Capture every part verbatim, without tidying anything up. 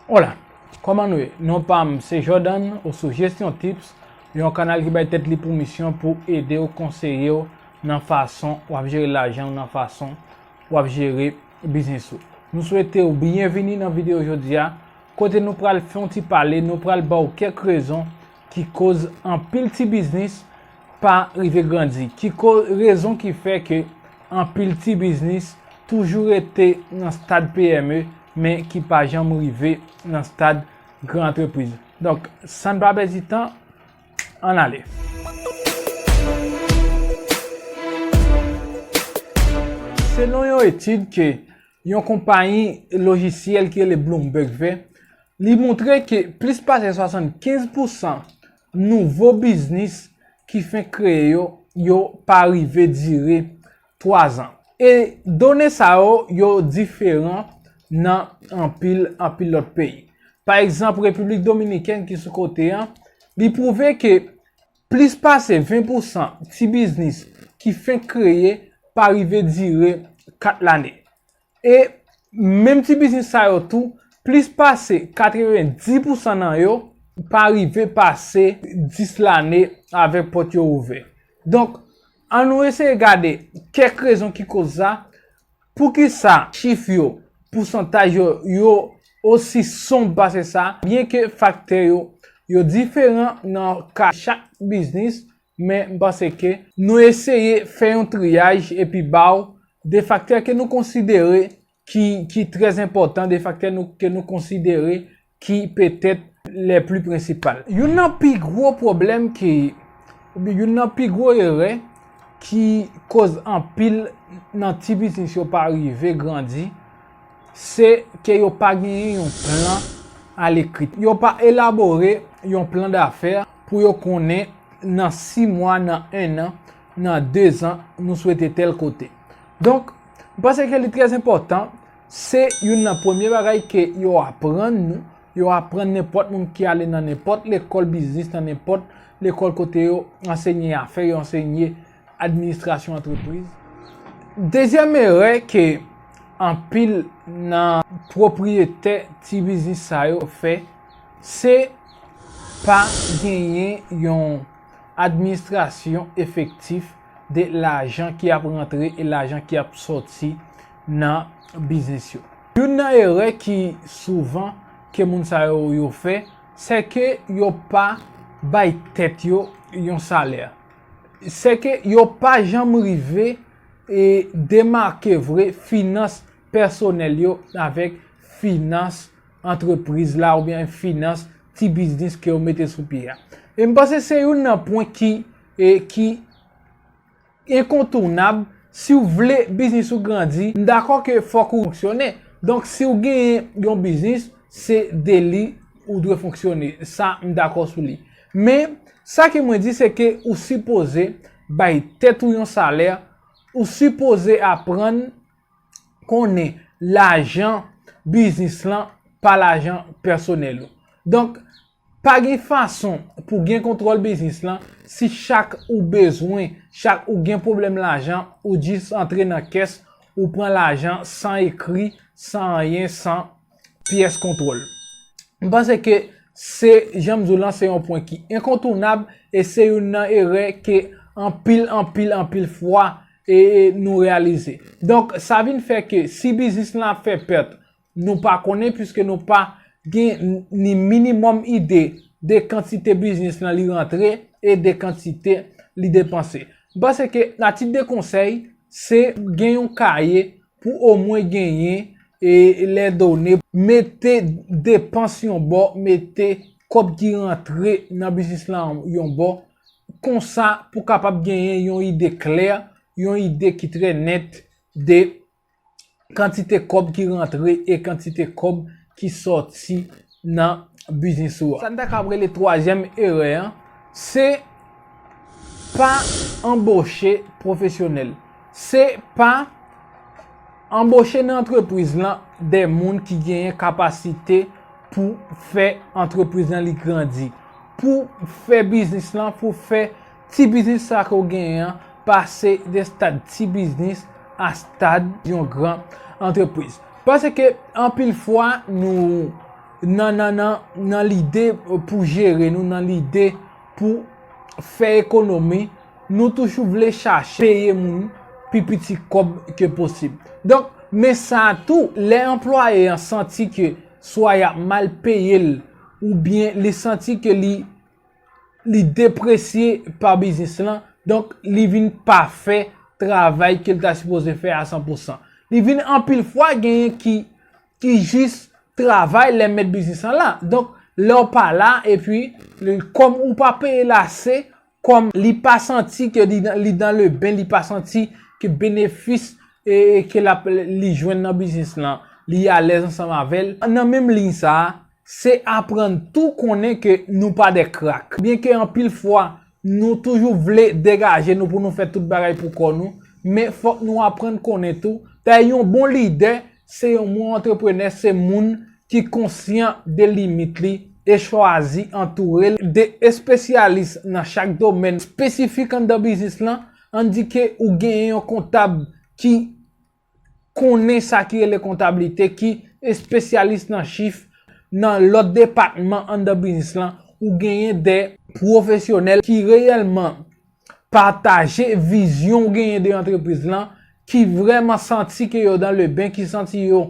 Hola, kòman nou ye? Non pa m se Jordan, ou sou Gestion Tips, yon kanal ki bay tèt li pou misyon pou ede w, konseye w nan fason w ap jere lajan w, nan fason w ap jere biznis ou. Nou swete w byenvini nan videyo jodi a, kote nou pral fè yon ti pale, nou pral ba w kèk rezon ki koz anpil ti biznis pa rive grandi, ki koz rezon ki fè ke anpil ti biznis toujou rete nan stad P M E, men ki pa janm rive nan stad gran antrepriz. Donk, san n pa pèdi tan, ann ale. Selon yon etid ke yon konpayi lojisyèl ki rele Bloomberg fè, li montre ke plis pase swasannkenz pousan nouvo biznis ki fenk kreye yo, yo pa rive dire twazan. E done sa yo, yo diferan nan anpil, anpil lòt peyi. Pa egzanp, Repiblik Dominikèn ki sou kote an, li pwouve ke plis pase ven pousan ti biznis ki fenk kreye pa rive dire kat lane. E menm ti biznis sa yo tou, plis pase katrevendis pousan nan yo pa rive pase dis lane avèk pòt yo ouvè. Donk, ann nou eseye gade kèk rezon ki koz sa, poukisa chif yo, pousantaj yo, yo osi sonb pase sa, byenke faktè yo, yo diferan nan ka chak biznis, men m panse ke nou eseye fè yon triyaj epi ba w de faktè ke nou konsidere ki, ki trè enpòtan, de faktè nou, ke nou konsidere ki petèt les plus principales. Youn nan pi gwo pwoblèm ki, oubyen youn nan pi gwo erè ki koz anpil nan ti biznis yo pa rive grandi, se ke yo pa genyen yon plan alekri. Yo pa elabore yon plan dafè pou yo konnen nan sis mwa, nan en an, nan de zan, nou swete tèl kote. Donk, m panse ke li trè enpòtan, se youn nan premye bagay ke yo aprann nou, yo aprann nenpòt moun ki ale nan nenpòt lekòl biznis, nan nenpòt lekòl kote yo ansenye afè, yo ansenye administrasyon antrepriz. Dezyèm erè ke anpil nan pwopriyetè ti biznis sa yo fè, se pa genyen yon administrasyon efektif de lajan ki ap rantre e lajan ki ap sòti nan biznis yo. Youn nan erè ki souvan ke moun sa yo, yo fè, se ke yo pa bay tèt yo yon salè. Se ke yo pa janm rive e demake vre finans pèsonèl yo avèk finans antrepriz la oubyen finans ti biznis ke yo mete sou pye a. E m panse se youn nan pwen ki, e, ki enkontounab si w vle biznis ou grandi. M dakò ke fòk ou fonksyone. Donk, si w genyen yon biznis, se de li ou dwe fonksyone. Sa, m dakò sou li. Men, sa ke mwen di, se ke ou sipoze bay tèt ou yon salè, ou sipoze aprann konnen lajan biznis lan pa lajan pèsonèl ou. Donk, pa gen fason pou gen kontwòl biznis lan si chak ou bezwen, chak ou gen pwoblèm lajan, ou jis antre nan kès, ou pran lajan san ekri, san anyen, san pyès kontwòl. M panse ke se, jan m di w lan, se yon pwen ki enkontounab e se youn nan erè ke anpil, anpil, anpil fwa e, e nou reyalize. Donk, sa vin fè ke si biznis lan ap fè pèt, nou pa konnen, piske nou pa gen ni minimòm ide de kantite biznis lan li rantre e de kantite li depanse. M panse ke, a tit de konsèy, se gen yon kaye pou omwen genyen e les données, mete depans yon bò, mete kòb ki rantre nan biznis lan yon bò. Konsa, pou kapab genyen yon ide klè, yon ide ki trè nèt de kantite kòb ki rantre e kantite kòb ki sòti nan biznis ou a. Sa n ta ka rele twazyèm erè an, se pa anboche pwofesyonèl. Se pa anboche nan antrepriz lan de moun ki genyen kapasite pou fè antrepriz lan li grandi, pou fè biznis lan, pou fè ti biznis sa ke w genyen an pase de stad ti biznis a stad yon gran antrepriz. Paske anpil fwa nou nan, nan, nan, nan lide pou jere nou, nan lide pou fè ekonomi, nou toujou vle chache peye moun pi piti kòb ke posib. Donk, men sa tou, lè anplwaye an santi ke swa y ap mal peye l, oubyen li santi ke li, li depresye pa biznis lan, donk li vin pa fè travay ke l ta sipoze fè a san pou san. Li vin anpil fwa genyen ki, ki jis travay lè mèt biznis lan la. Donk, lè w pa la, epi, kòm ou pa peye l ase, kòm li pa santi ke li, li dans le bain, li pa santi ke benefis e, e ke l ap, li jwenn nan biznis lan, li alèz ansanm avè l. Nan menm liy sa a, se aprann tou konnen ke nou pa de krak. Byenke anpil fwa, nou toujou vle degaje nou pou nou fè tout bagay pou kò nou, men fòk nou aprann konnen tou. Dayè, yon bon lidè, se yon bon antreprenè, se moun ki konsyan de limit li e chwazi antoure l de espesyalis nan chak domèn espesifik anndan biznis lan. Ann di ke ou genyen yon kontab ki konnen sa ki rele kontablite, ki espesyalis nan chif, nan lòt depatman anndan biznis lan, ou genyen de pwofesyonèl ki reyèlman pataje vizyon w genyen de antrepriz lan, ki vrèman santi ke yo dans le bain, ki santi yo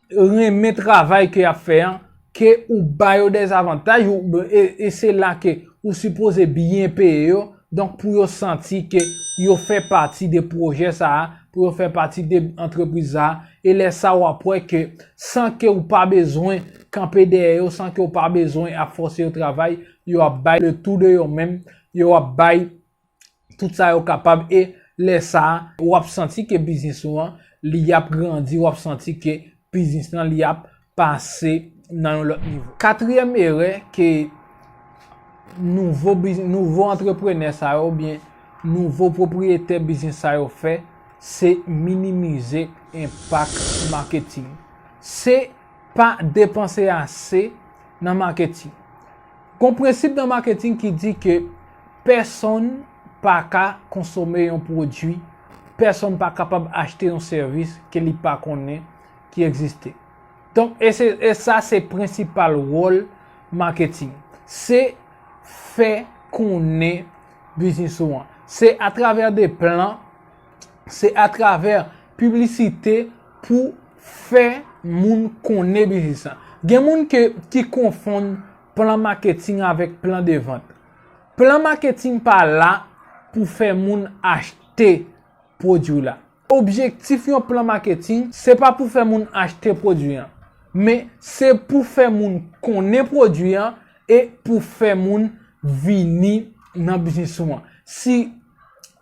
renmen travay ke y ap fè an, ke ou ba yo de zavantaj, ou, e, e se la ke ou sipoze byen peye yo. Donk, pou yo santi ke yo fè pati de pwojè sa a, pou yo fè pati de antrepriz sa a, e lè sa a w ap wè ke san ke ou pa bezwen kanpe dèyè yo, san ke ou pa bezwen ap fòse yo travay, yo ap bay le tou de yo menm, yo ap bay tout sa yo kapab, e lè sa a, w ap santi ke biznis ou an, li ap grandi, w ap santi ke biznis lan, li ap pase nan yon lòt nivo. Katriyèm erè ke nouvo biz-, nouvo antreprenè sa yo, oubyen nouvo pwopriyetè biznis sa yo fè, se minimize enpak maketing. Se pa depanse ase nan maketing. Gon prensip nan maketing ki di ke pèsonn pa ka konsome yon pwodui, pèsonn pa kapab achte yon sèvis ke li pa konnen ki egziste. Donk, e se, e sa se prensipal wòl maketing. Se fè konnen biznis ou an. Se atravè de plan, se atravè piblisite pou fè moun konnen biznis lan. Gen moun ke, ki konfonn plan maketing avèk plan de vant. Plan maketing pa la pou fè moun achte pwodui la. Objektif yon plan maketing, se pa pou fè moun achte pwodui an, men se pou fè moun konnen pwodui an e pou fè moun vini nan biznis ou an. Si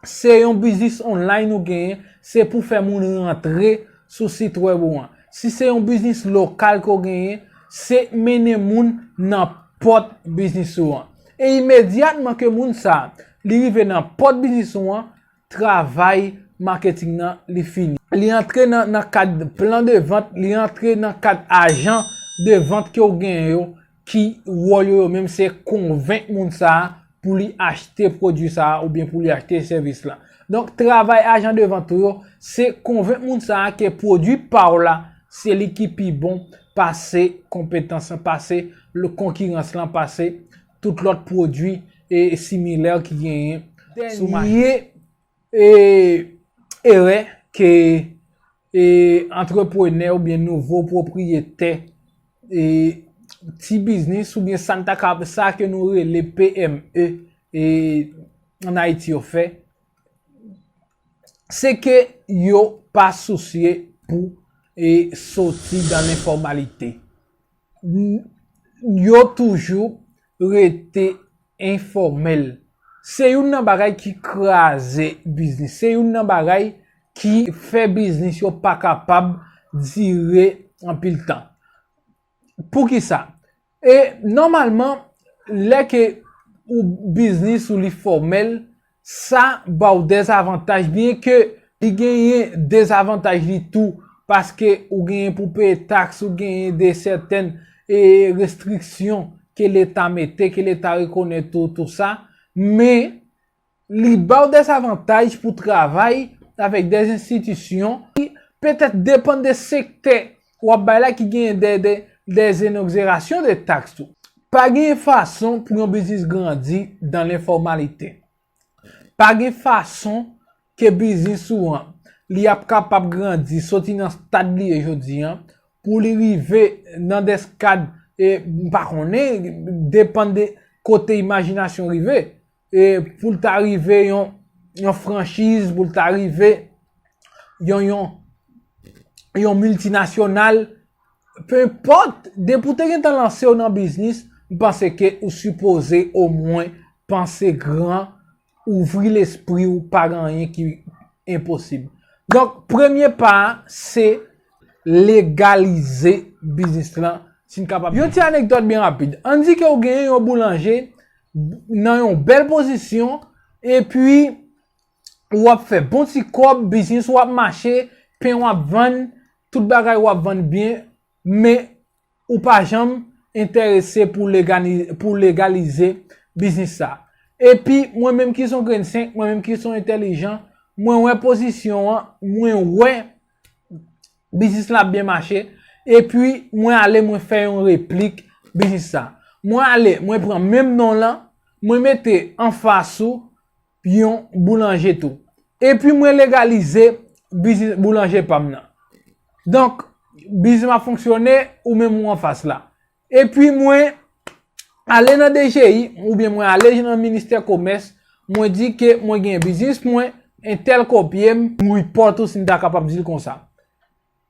se yon biznis online ou genyen, se pou fè moun rantre sou sit wèb ou an. Si se yon biznis lokal ke w genyen, se mennen moun nan pòt biznis ou an. E imedyatman ke moun sa a, li rive nan pòt biznis ou an, travay maketing nan, li fini. Li antre nan, nan kad plan de vant, li antre nan kad ajan de vant ke w genyen yo, ki wòl yo, yo menm se konvenk moun sa a pou li achte pwodui sa a oubyen pou li achte sèvis la. Donk, travay ajan de vant ou yo, se konvenk moun sa a ke pwodui pa w la, se li ki pi bon pase konpetans lan, pase le konkirans lan, pase tout lòt pwodui e similè ki genyen sou mache. Dènye e, erè ke e, antreprenè oubyen nouvo pwopriyetè e, ti biznis oubyen sa n ta ka, sa ke nou rele P M E e, ann Ayiti yo fè, se ke yo pa sousye pou e, soti dan lenfòmalite. N-, yo toujou rete enfòmèl. Se youn nan bagay ki kraze biznis. Se youn nan bagay ki fè biznis yo pa kapab dire anpil tan. Poukisa? E nòmalman, lè ke ou biznis ou li fòmèl, sa ba w dezavantaj, byenke li genyen dezavantaj li tou, paske ou genyen pou peye taks, ou genyen de sètèn e restriksyon ke Leta mete, ke Leta rekonèt tou, tou sa, men li ba w dezavantaj pou travay avèk de enstitisyon ki petèt depann de sektè w ap bay la, ki genyen de, de, des exonérations de taxes tou. Pa gen fason pou yon biznis grandi dans l'informalité. Pa gen fason ke biznis ou an, li ap kapab grandi, soti nan stad li ye jodi an, pou li rive nan des kad, e, m pa konnen, depann de kote imajinasyon rive, e, pou l ta rive yon, yon franchiz, pou l ta rive yon, yon, yon miltinasyonal, pe enpòt, depi w te gentan lanse w nan biznis, m panse ke ou sipoze omwen panse gran, ouvri lespri w, pa gen anyen ki enposib. Donk, premye pa a, se legalize biznis lan, si n kapab. Yon ti anekdòt byen rapid. Ann di ke w genyen yon boulanje nan yon bèl pozisyon, epi w ap fè bon ti kòb, biznis w ap mache, pen w ap vann, tout bagay w ap vann byen, men ou pa janm enterese pou legani-, pou legalize biznis sa. Epi, mwen menm ki se yon grenn senk, mwen menm ki se yon entèlijan, mwen wè pozisyon an, mwen wè biznis la ap byen mache, epi mwen ale, mwen fè yon replik biznis sa. Mwen ale, mwen pran menm non lan, mwen mete anfas ou yon boulanje tou. Epi mwen legalize biznis boulanje pa m nan. Donk, biznis m ap fonksyone, ou menm ou anfas la. Epi mwen ale nan D G I, oubyen mwen ale nan ministè komès, mwen di ke mwen gen biznis mwen, entèl kopye m, mwen repòt ou, si n ta kapab di l konsa.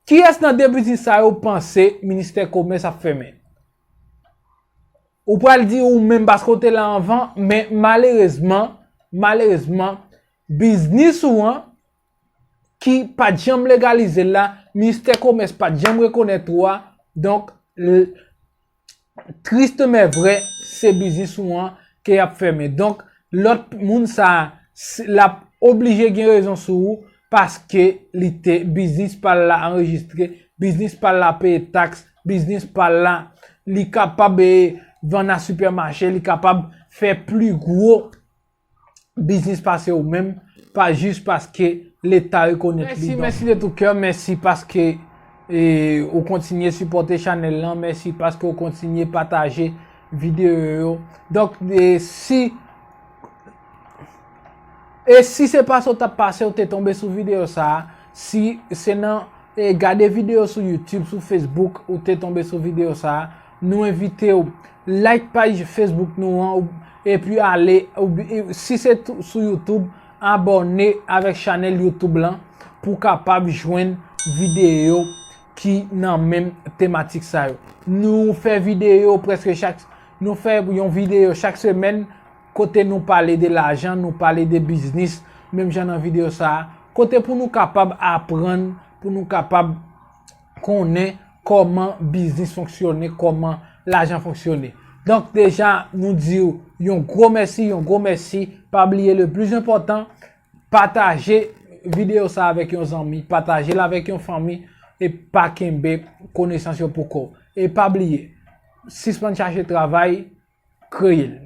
Kiyès nan de biznis sa yo panse ministè komès ap fèmen? Ou pral di ou menm paske w te la anvan, men malerezman, malerezman, biznis ou an ki pa t janm legalize l la, ministè komès pa t janm rekonèt ou a, donk, l-, triste mais vrai, se biznis ou an ke y ap fèmen. Donk, lòt moun sa a, s-, l ap oblije gen rezon sou ou, paske li te, biznis pa l la anrejistre, biznis pa l la peye taks, biznis pa l la, li kapab, e, vann nan sipèmache, li kapab fè pli gwo biznis pase ou menm, pa jis paske Leta rekonèt li. Mèsi, donk, mèsi de tout cœur, mèsi paske, e, ou kontinye sipòte chanèl lan, mèsi paske ou kontinye pataje videyo yo. Donk, e, si, e si se pase ou t ap pase, ou te tonbe sou videyo sa a, si se nan, e, gade videyo sou YouTube, sou Facebook, ou te tonbe sou videyo sa a, nou envite w like paj Facebook nou an, ou, epi ale, ou, e, si se tou-, sou YouTube, abòne avèk chanèl YouTube lan pou w kapab jwenn videyo ki nan menm tematik sa yo. Nou fè videyo prèske chak, nou fè yon videyo chak semèn kote nou pale de lajan, nou pale de biznis, menm jan nan videyo sa a, kote pou nou kapab aprann, pou nou kapab konnen kòman biznis fonksyone, kòman lajan fonksyone. Donk, deja, nou di w yon gwo mèsi, yon gwo mèsi. Pa bliye, le plus important, pataje videyo sa avèk yon zanmi, pataje l avèk yon fanmi, e pa kenbe konesans yo pou kò w. E pa bliye, sispann chache travay, kreye l.